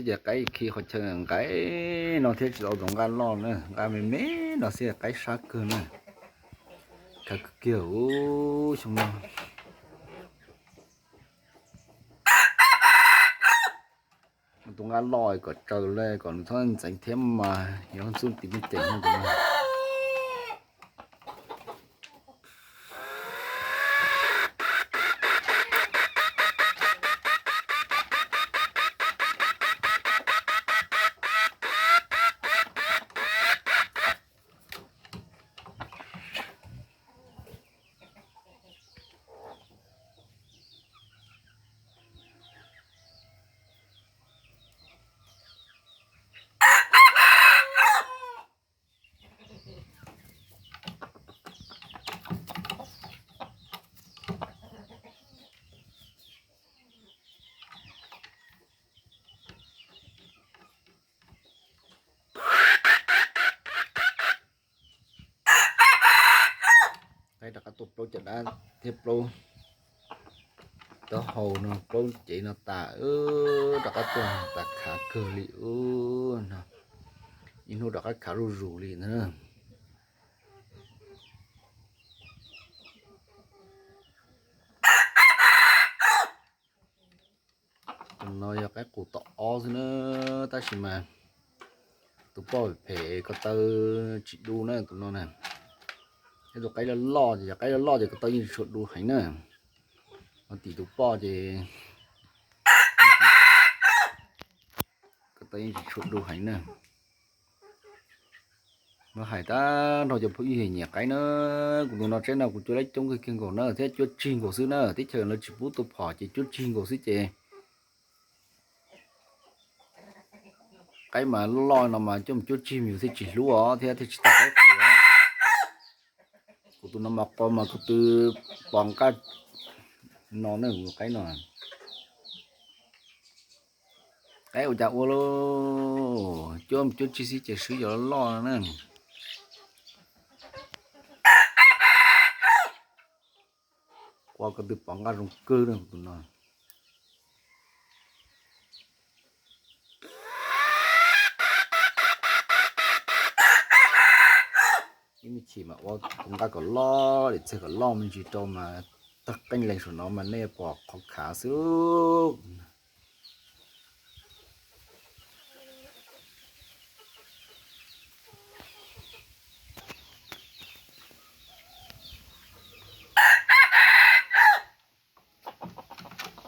Ces qaib khi qhov chaw nqaim no thiab tsis tau tus nqaj loj na, nqaj me me no xwb qaib sab kawg na. Khav kawg kiag xyoo no. Tus nqaj loj kom tsaws le kom nws txhob ntxeev thiab mas yog xub tim me ceem no. Qaib rov qab tuaj plaub caj dab thiab plaub taub hau no, plaub cev no tas, rov qab tuaj tas khav kawg li ub no. Ib hnub rov qab khav zuj zus li ntag. Tus no yog qaib qus tom ob xwb na, tab sis mas tus poj phem ko taw tsis du na tus no na. Ib tus qaib loj loj ces, yog qaib loj loj ces ko taw yeej tsis tshua du heev na. Ho tim tus poj ces ko taw yeej tsis tshua du heev na. Muab hais tag nrho cov phooj ywg nyiam qaib na, kuv tus no tsaib no kuv cuab lab coob kawg kiag nkaus na thiab cuab tsig nkaus xwb na, teb chaws lawv tsis pub tua phom ces cuab tsig nkaus xwb ces qaib mas loj no mas coj mus cuab tsig me nyuam thiaj tsis hlub os thiab thiaj tsis tas qaib qus. Kuv tus no mas qos mas kuv twb pom nqaj no na, kuv qaib no. Qaib ua cas ua lauj, cuab mus cuab tsig xwb ces swb cov loj loj na. Qos ko twb pom nqaj zoo kawg na tus no. Ib me chim mas ua tus nqaj kom loj, lim txag kom loj me ntsis rau mas tag qeej lees saum no mas nej pom qhov khav xwb.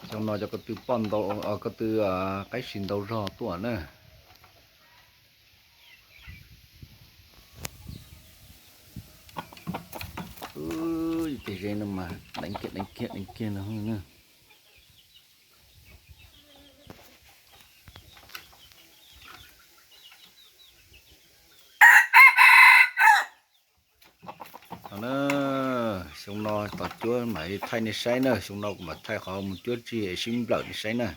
Xyoo no cov ko tw poj ntau, ko tw qaib si ntau zog tuaj na. Tej zeb no mas deev kiag deev kiag deev kiag no na. Xyoo no tos cuab mam thaij nej saib na, xyoo no kuv mam thaij qhov mus cuab tsig sib nplawm nej saib na.